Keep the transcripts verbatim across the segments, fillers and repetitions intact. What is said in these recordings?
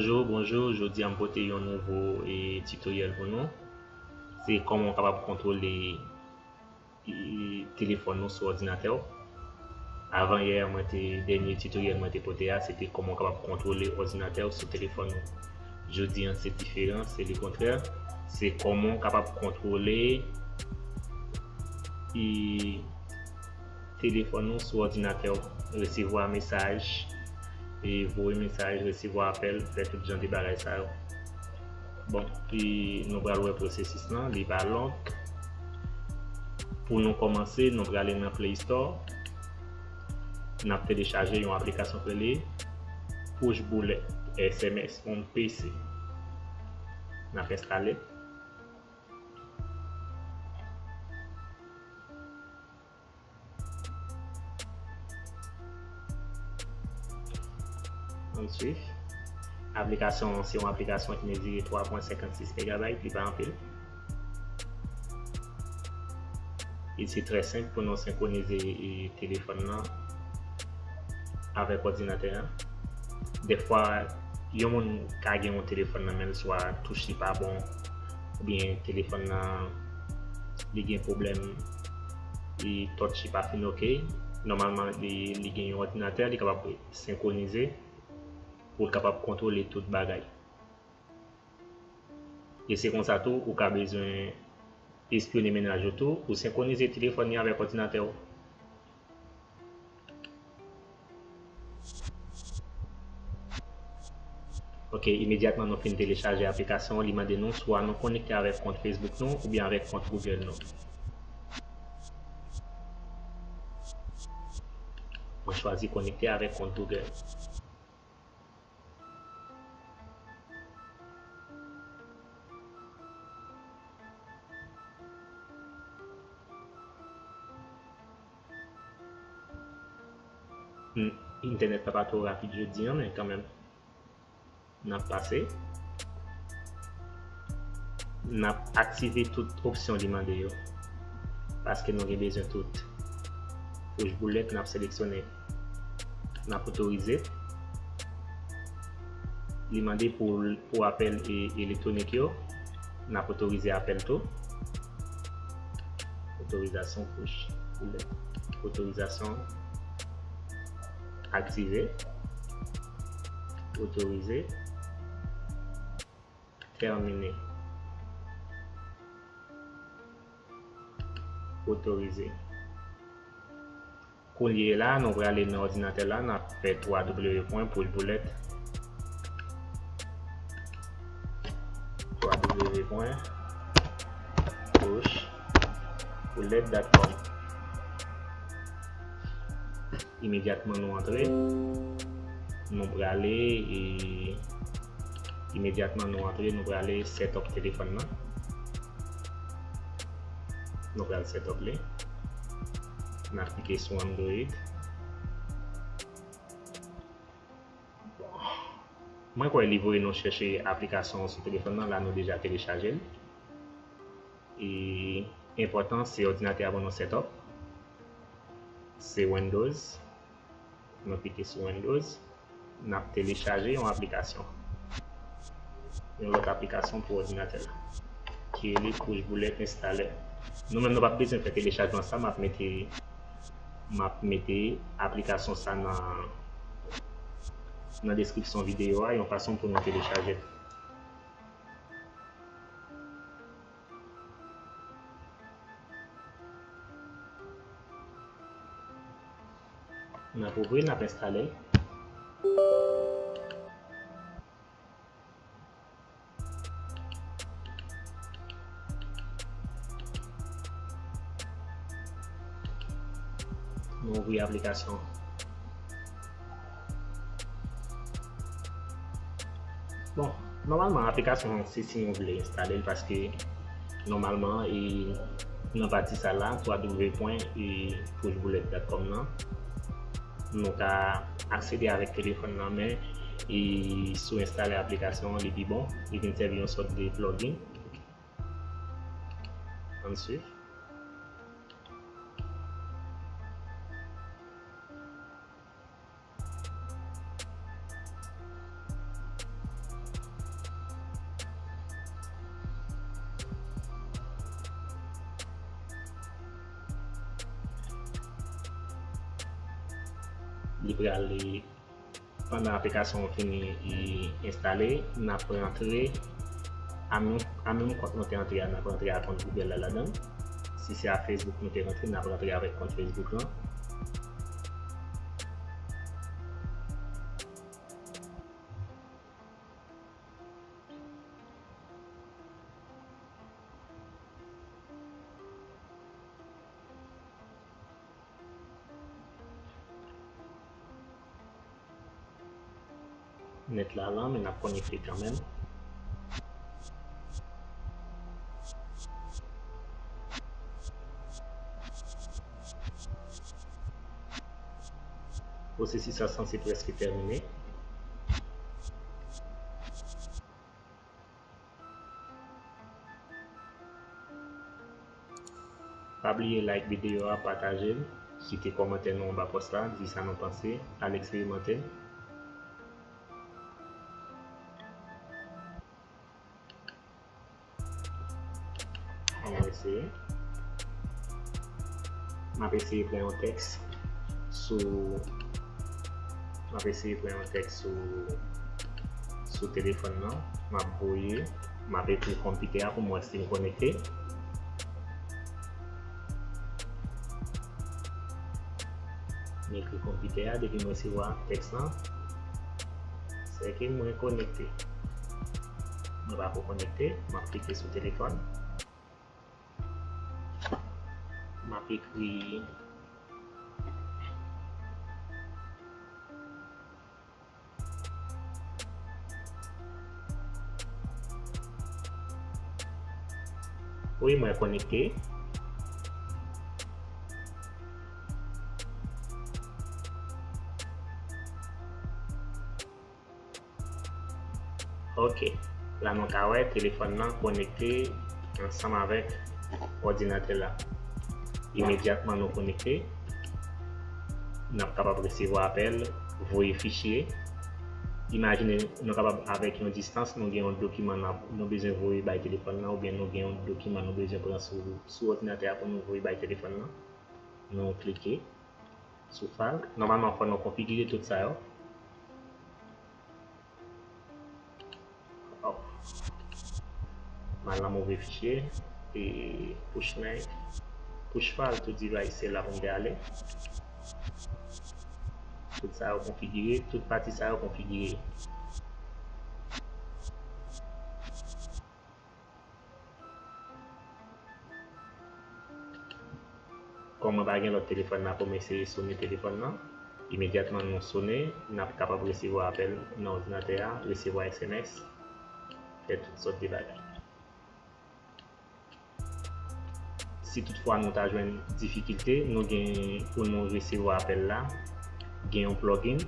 Bonjou, bonjou. Jodi a m pote yon nouvo, e, tutoriel pou nou. Se kòman w kapab kontwole, e, telefòn ou sou òdinatè w. Avan yè, mwen te, dènye tutoriel mwen te pote a, se te kòman w kapab kontwole òdinatè w sou telefòn ou. Jodi a, se diferan, se lekontrè. Se kòman w kapab kontwole, e, telefòn ou sou òdinatè w, resevwa mesaj, e voye mesaj, resevwa apèl, fè tout jan de bagay sa yo. Bon, e nou pral wè pwosesis lan, li pa long. Pou nou kòmanse, nou prale nan Play Store. N ap telechaje yon aplikasyon ki rele Push Bullet S M S on P C. N ap enstale. Ann swiv. Aplikasyon an se yon aplikasyon ki mezire twa pwen senkannsis megabayt, li pa anpil. E se trè senp pou nou senkwonize, e, telefòn nan avèk òdinatè a. Dèfwa, yon moun ka gen yon telefòn nan men l, swa touch li pa bon, oubyen telefòn nan li gen pwoblèm, e touch li pa fin oke. Nòmalman, li, li gen yon òdinatè, li kapab senkwonize pou l kapab kontwole tout bagay. E se konsa tou, ou ka bezwen espyone mennaj ou tou, ou senkwonize telefòn li avèk òdinatè w. Ok, imedyatman nou fin telechaje aplikasyon an, li mande nou swa nou konekte avèk kont Facebook nou oubyen avèk kont Google nou. Mwen chwazi konekte avèk kont Google. Hmm, entènèt la pa twò rapid jodi a, men kanmenm. N ap pase. N ap aktive tout opsyon li mande yo. Paske nou gen bezwen tout. Push Bullet, n ap seleksyone. N ap otorize. Li mande pou, pou apèl e, elektwonik yo. N ap otorize apèl tou. Otorizasyon Push Bullet. Otorizasyon aktive. Otorize. Tèmine. Otorize. Kounye a la, nou prale nan òdinatè la, n ap fè twa w pwen push bullet. Twa w pwen push bullet dot com. Imedyatman nou antre, nou prale, e imedyatman nou antre, nou prale set up telefòn nan. Nou pral set up li. N ap klike sou Android. Bon. Mwen kwè li voye nou chèche aplikasyon sou telefòn nan, la nou deja telechaje l. E enpòtan, se òdinatè a pou nou set up. Se Windows. Nou klike sou Windows. N ap telechaje yon aplikasyon. Yon lòt aplikasyon pou òdinatè la. Ki rele Push Bullet Installer. Nou menm nou p ap bezwen fè telechajman sa, m ap mete, m ap mete aplikasyon sa nan, nan deskripsyon videyo a, yon fason pou nou telechaje l. N ap ouvri, n ap enstale l. Nou ouvri aplikasyon an. Bon, nòmalman, aplikasyon an, se si nou vle enstale l, paske nòmalman, e, nan pati sa la, twa w pwen push bullet dot com nan, nou ka aksede avèk telefòn nan, men, e, si w enstale aplikasyon an, li pi bon, li vin sèvi yon sòt de plugin. Ann swiv. Bon, Li prale, pandan aplikasyon an fini, li enstale, n ap rantre a menm, a menm kont nou te antre a, n ap rantre a kont Google la ladan l. Si se a Facebook nou te rantre, n ap rantre avèk kont Facebook lan. Nèt la lan, men n ap konekte kanmenm. Pwosesis la sanse prèske tèmine. Pa bliye like videyo a, pataje l, kite kòmantè nou anba pòs la, di sa nou panse, al eksperimante l. Ann eseye. M ap eseye pran yon tèks sou, m ap eseye pran yon tèks sou, sou telefòn nan. M ap voye, m ap ekri konpitè a pou m wè si l konekte. M ekri konpitè a, depi m resevwa tèks lan, se ke mwen konekte. Mwen pako konekte, m ap klike sou telefòn. M ap ekri. Wi, mwen konekte. Ok. La nou ka wè telefòn nan konekte ansanm avèk òdinatè la. Imedyatman nou konekte, n ap kapab resevwa apèl, voye fichye. Imajine nou kapab avèk yon distans, nou gen yon dokiman n ap, nou bezwen voye bay telefòn nan, oubyen nou gen yon dokiman nou bezwen pran sou, sou òdinatè a pou nou voye bay telefòn nan. Nou klike sou file. Nòmalman, fò nou konfigire tout sa yo. Oh. M al nan move fichye. E push next, push file to device, se la pou m te ale. Tout sa yo konfigire, tout pati sa yo konfigire. Kòm mwen pa gen lòt telefòn nan pou m eseye sone telefòn nan, imedyatman nou sone, n ap kapab resevwa apèl nan òdinatè a, resevwa S M S, fè tout sòt de bagay. Si toutfwa nou ta jwenn difikilte, nou gen pou nou resevwa apèl la, gen yon plugin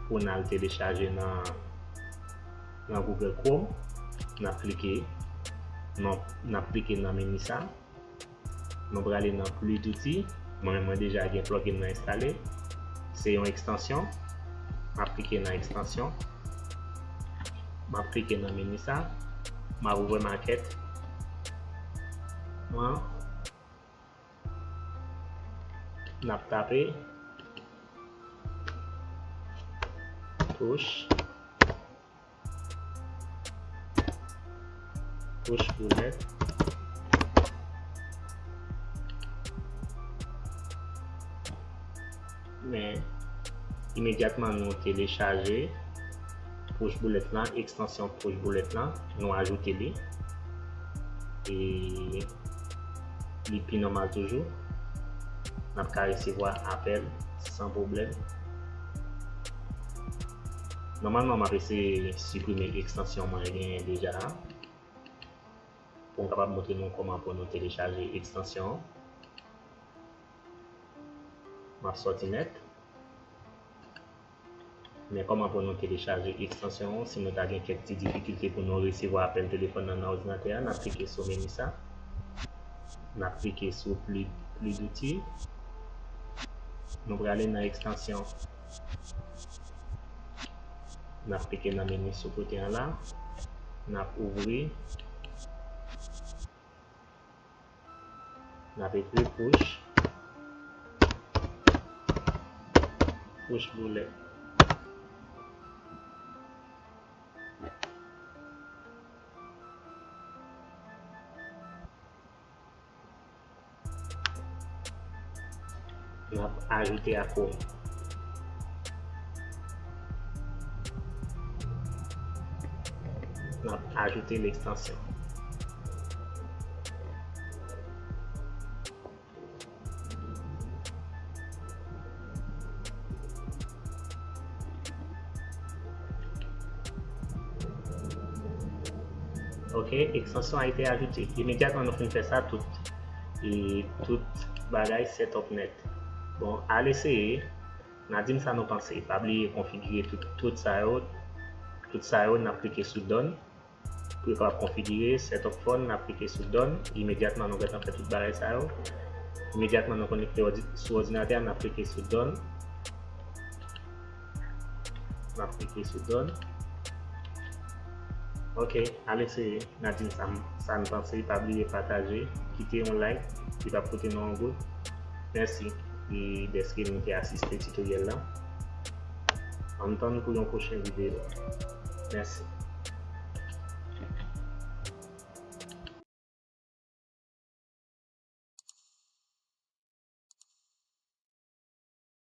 pou n al telechaje nan, nan Google Chrome. N ap klike, n ap, n ap klike nan meni sa. Nou prale nan plus d'outils. Mwen menm, mwen deja gen plugin nan enstale. Se yon ekstansyon. M ap klike nan ekstansyon. M ap klike nan meni sa. M ap ouvè makèt. Mwen, n ap tape push, push bullet. Men, imedyatman nou telechaje push bullet lan, ekstansyon push bullet lan, nou ajoute li. E li pi nòmal toujou. N ap ka resevwa apèl san pwoblèm. Nòmalman, m ap eseye siprime ekstansyon mwen genyen deja a, pou m kapab montre nou kòman pou nou telechaje ekstansyon an. M ap sòti nèt. Men kòman pou nou telechaje ekstansyon an, si nou ta gen kèk ti difikilte pou nou resevwa apèl telefòn nan nan òdinatè a, n ap klike sou meni sa. N ap klike sou plus, plus d'outils. Nou prale nan ekstansyon. N ap klike nan meni sou kote an la. N ap ouvri. N ap ekri push. Wouch boulèt. N ap ajoute a Chrome. N ap ajoute lekstansyon. Ok, ekstansyon a été ajoute. Imedyatman nou fin fè sa, tout, e, tout bagay set up nèt. Bon, al eseye. N a di m sa nou panse. Pa bliye konfigire tout, tout sa yo. Tout sa yo, n ap klike sou done. Pou yo kapab konfigire, set up phone, n ap klike sou done. Imedyatman nou gentan fè tout bagay sa yo. Imedyatman nou konekte ordi-, sou òdinatè a, n ap klike sou done. N ap klike sou done. Ok, al eseye. N a di n sa, sa n panse. Pa bliye pataje, kite yon like. Li p ap koute nou yon goud. Mèsi, e, dèske nou te asiste tutoriel la. Ann tann pou yon pwochen videyo. Mèsi.